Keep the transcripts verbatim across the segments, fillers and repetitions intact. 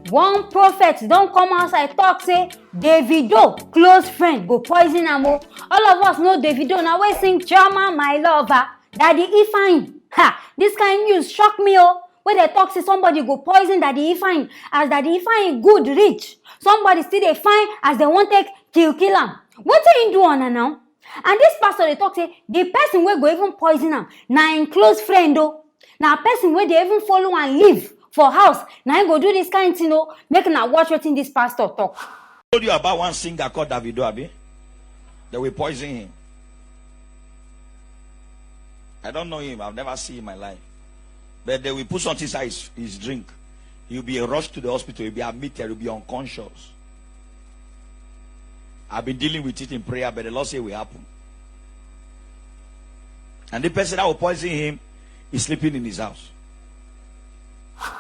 One prophet don come outside talk say Davido close friend go poison am o. All of us know Davido na wey sing Chioma my lover, Daddy Ifeanyi. Ha! This kind news shock me o. Wey dey talk say somebody go poison Daddy Ifeanyi, as Daddy Ifeanyi good reach, somebody still dey find as dem wan take kill kill am. Wetin him do una now? And this pastor dey talk say the person wey go even poison am na him close friend o. Na person wey dey even follow am live for house na him go do this kind thing o. Make una watch wetin this pastor talk. Told you about one singer called Davido, abi? They will poison him. I don't know him. I've never seen him in my life. But they will put something inside his, his drink. He'll be a rush to the hospital. He'll be admitted. He'll be unconscious. I've been dealing with it in prayer, but the Lord said it will happen. And the person that will poison him is sleeping in his house.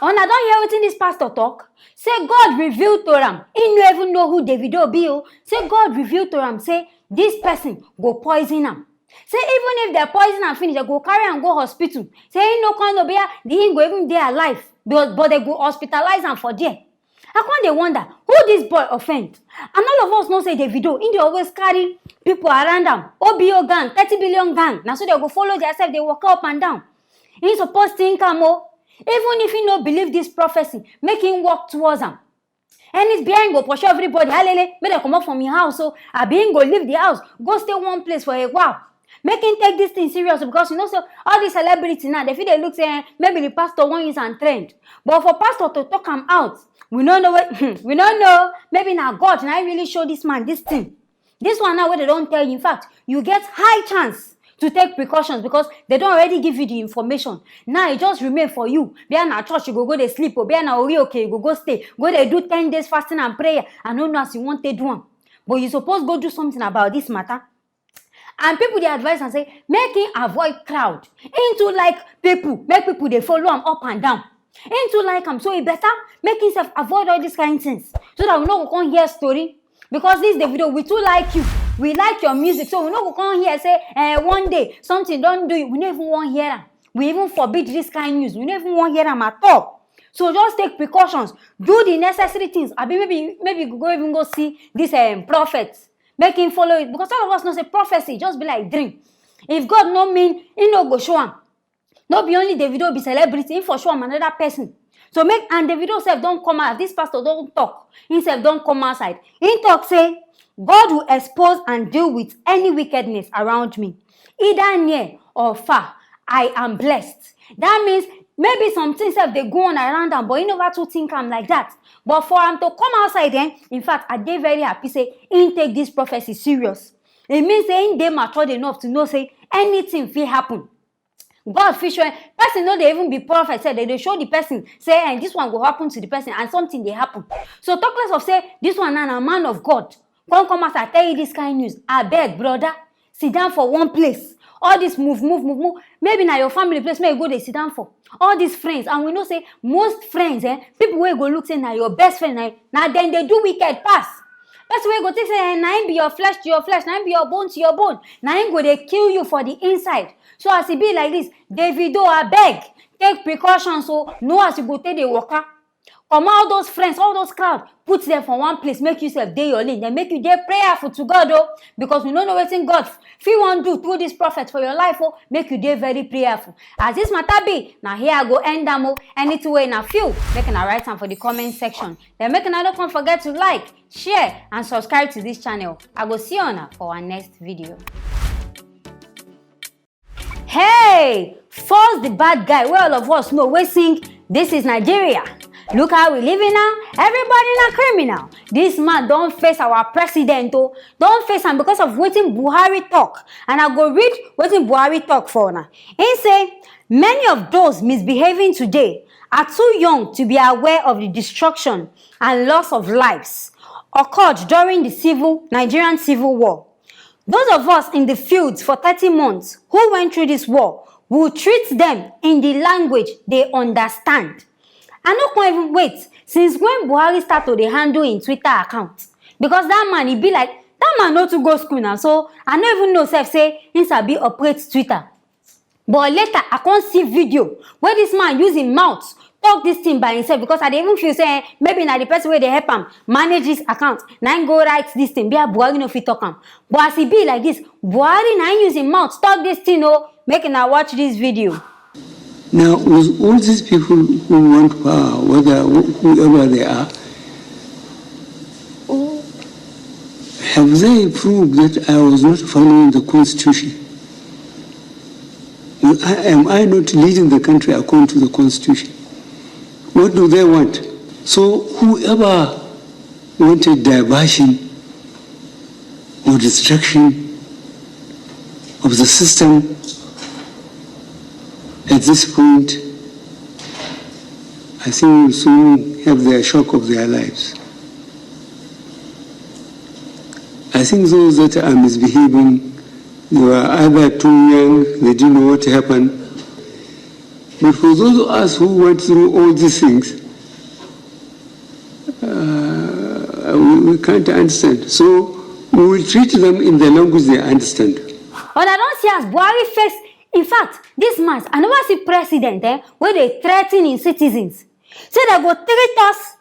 Una don hear wetin this pastor talk? Say God reveal to am. He no even know who Davido be o. Say God reveal to am say this person go poison am. Say even if dem poison am finish, dem go carry am go hospital. Say he no come know whether the him go even dey alive, but, but dem go hospitalize am for there. I come dey wonder who this boy offend. And all of us know say Davido, he dey always carry people around am. O B O gang, thirty billion gang, na so dem go follow theirself dey waka up and down. He suppose think am o. Even if he no believe this prophecy, make him work towards am. And it's behind go pursue everybody. Halele, make dem comot from him house o. Abi him go leave the house, go stay one place for a while. Make him take this thing serious, because you know say all these celebrity now, dem fit dey look say, eh, maybe the pastor wan use am trend. But for pastor to talk am out, we no know weh, we no know. Maybe na God na him really show this man this thing. This one now wey dem don tell you, in fact, you get high chance to take precautions because dem don already give you the information. Now e just remain for you. Whether na church you go go dey sleep o, whether na Ori Oke you go go stay, go dey do ten days fasting and prayer. I no know as you wan take do am, but you suppose go do something about this matter. And people dey advise am say make him avoid crowd. Him too like people, make people dey follow am up and down. Him too like am, so e better make himself avoid all these kind things so that we no go come hear story. Because this Davido, we too like you, we like your music, so we no go come hear say, eh, one day something don do you. We no even wan hear am. We even forbid this kind news. We no even wan hear am at all. So just take precautions, do the necessary things. Abi maybe, maybe you go even go see this, um, prophet, make him follow it, because all of us know say prophecy just be like dream. If God no mean, he no go show am. No be only Davido be celebrity, he for show am another person. So make, and Davido sef don come out, this pastor don talk, he sef don come outside. He talk say God will expose and deal with any wickedness around me, either near or far. I am blessed. That means maybe some things sef dey go on around am, but he never too think am like that. But for am to come outside, eh, in fact, I dey very happy say he take this prophecy serious. E mean say he dey matured enough to know say anything fit happen. God fit show person, no dey even be prophet sef, dem dey show the person say, eh, this one go happen to the person, and something dey happen. So talk less of say this one na, na man of God. Come come as I tell you this kind news. Abeg, brother, sit down for one place. All this move, move, move, move. Maybe na your family place, make you go dey sit down for. All these friends, and we know say most friends, eh, people wey go look say na your best friend, na, na dem dey do wicked pass. Person wey go think say, eh, na him be your flesh to your flesh, na him be your bone to your bone, na him go dey kill you for the inside. So as e be like this, Davido, abeg, take precautions o. Know as you go take dey waka. Comot all those friends, all those crowd, put them for one place, make you sef dey your lane, then make you dey prayerful to God o, because we no know wetin God fit wan do through this prophet for your life o. Make you dey very prayerful. As this matter be, na here I go end am o. Anything wey una feel, make una write am for the comment section. Then make una no come forget to like, share and subscribe to this channel. I go see una for our next video. Hey! Force the bad guy wey all of us know wey sing This Is Nigeria. Look how we living now. Everybody na criminal. This man don face our president o. Don face am because of wetin Buhari talk. And I go read wetin Buhari talk for una. He say, many of those misbehaving today are too young to be aware of the destruction and loss of lives occurred during the civil, Nigerian civil war. Those of us in the field for thirty months who went through this war will treat them in the language they understand. I no come even wait since when Buhari start to dey handle him Twitter account, because that man, e be like that man no too go school now, so I no even know sef say he sabi operate Twitter. But later I come see video where this man use him mouth talk this thing by himself, because I dey even feel say, eh, maybe na the person wey dey help am manage this account na him go write this thing, bia Buhari no fit talk am. But as e be like this, Buhari na him use him mouth talk this thing o. Make una watch this video. Now, with all these people who want power, whether wh- whoever they are, have they proved that I was not following the constitution? Am I, am I not leading the country according to the constitution? What do they want? So whoever wanted diversion or destruction of the system at this point, I think will soon have their shock of their lives. I think those that are misbehaving, they were either too young, they didn't know what happened. But for those of us who went through all these things, uh, we, we can't understand. So we will treat them in the language they understand. Una don see as Buhari face, in fact, this month I never see president, eh, wey dey threaten im citizens say dem go treat us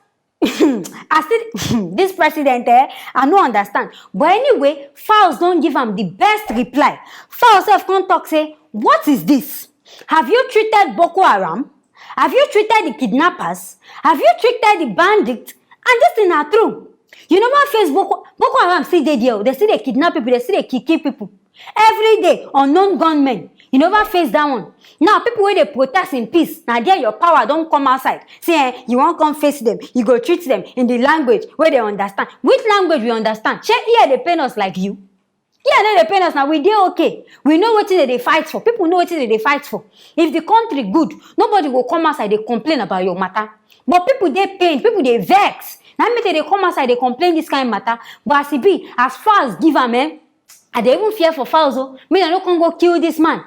as still this president, eh, I no understand. But anyway, Falz don give am the best reply. Falz sef come talk say, what is this? Have you treated Boko Haram? Have you treated the kidnappers? Have you treated the bandits? And this thing na true. You never face Boko Boko Haram, still dey there o. They still dey kidnap people, they still dey kill kill people every day. Unknown gunmen, you never face that one. Now people wey dey protest in peace, na there your power don come outside. Say, eh, you wan come face them, you go treat them in the language wey they understand. Which language we understand? Shey ear dey pain us like you? Ear no dey pain us. Now we dey okay. We know wetin dem dey fight for. People know wetin dem dey fight for. If the country good, nobody go come outside dey complain about your matter. But people dey pain, people dey vex. Na make dem dey come outside dey complain this kind matter. But as e be, as Falz give am, eh, I dey even fear for Falz o. Make dem no come go kill this man.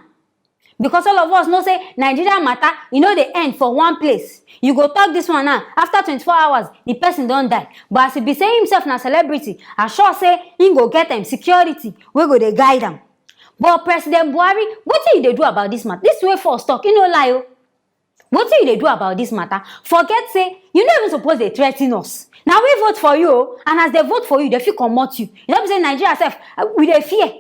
Because all of us know say Nigeria matter, e no dey end for one place. You go talk this one now, after twenty-four hours, the person don die. But as e be say himself na celebrity, I sure say him go get, um, security wey go dey guide am. But President Buhari, wetin you dey do about this matter? This wey Falz talk, e no lie o. Wetin you dey do about this matter? Forget say you no even suppose dey threaten us. Na we vote for you o, and as they vote for you, they fit comot you. You know be say Nigeria sef, uh, we dey fear.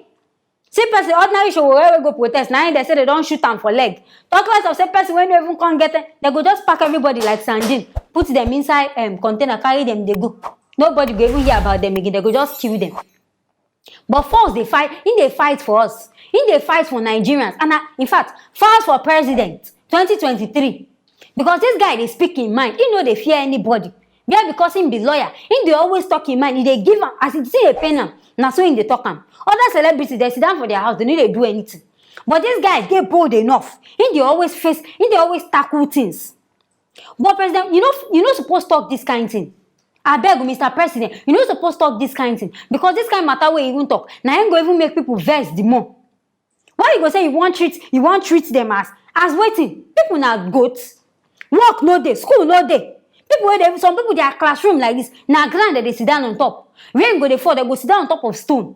See person, ordinary Sowore wey go protest, na him dem say dem don shoot am for leg. Talk less of say person wey no even come get, eh, dem go just pack everybody like sardine, put them inside, um, container, carry them dey go. Nobody go even hear about them again. Dem go just kill them. But Falz dey fight, he dey fight for us. He dey fight for Nigerians. And I, in fact, Falz for president twenty twenty-three. Because this guy dey speak him mind, he no dey fear anybody. Where because him be lawyer, him dey always talk him mind, he dey give am as e see dey pain am, na so him dey talk am. Other celebrities, they sit down for their house, they no dey do anything. But this guy dey bold enough, he dey always face, he dey always tackle things. But president, you no, you no suppose talk this kind thing. Abeg, Mister President, you no suppose talk this kind thing, because this kind matter wey you even talk, na him go even make people vex the more. Why you go say you wan treat, you wan treat them as, as wetin? People na goat. Work no dey, school no dey. People wey dey, some people, their classroom like this, na ground dem dey sit down on top. Rain go dey fall, dem go sit down on top of stone.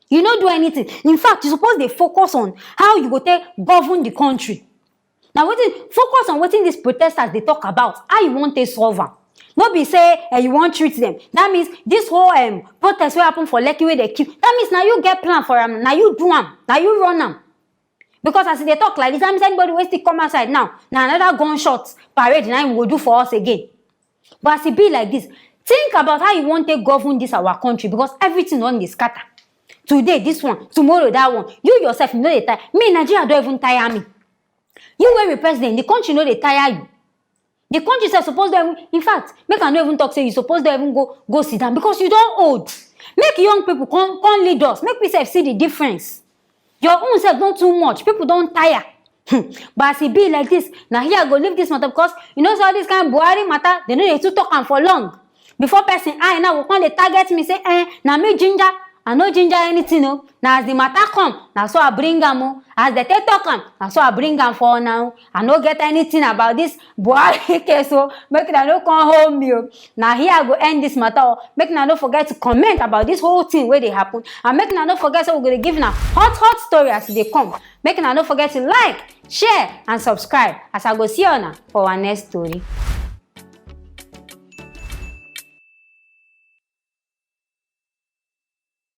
You no do anything. In fact, you suppose dey focus on how you go take govern the country. Na wetin, focus on wetin these protesters dey talk about, how you wan take solve am. No be say, eh, you wan treat them. That means this whole, um, protest wey happen for Lekki wey dem kill, that means na you get plan for am, na you do am, na you run am. Because as e dey talk like this, that means anybody wey still come outside now, na another gunshot parade na him go do for us again. But as e be like this, think about how you wan take govern this our country, because everything don dey scatter. Today this one, tomorrow that one. You yourself, you no dey tire. Me, Nigeria don even tire me. You wey be president, the country no dey tire you. The country sef suppose don even, in fact, make I no even talk say you suppose don even go, go sit down, because you don old. Make young people come, come lead us. Make we sef see the difference. Your own sef don too much. People don tire. Hmm. But as e be like this, na here I go leave this matter, because you know say all this kind Buhari matter, they no dey too talk am for long. Before person eye now go come dey target me say, eh, na me ginger. I no ginger anything o. Na as the matter come, na so I bring am o. As they take talk am, na so I bring am for una o. I no get anything about this Buhari case o. Make una no come hold me o. Na here I go end this matter o. Make una no forget to comment about this whole thing wey dey happen, and make una no forget say we go dey give una hot hot story as e dey come. Make una no forget to like, share and subscribe as I go see una for our next story.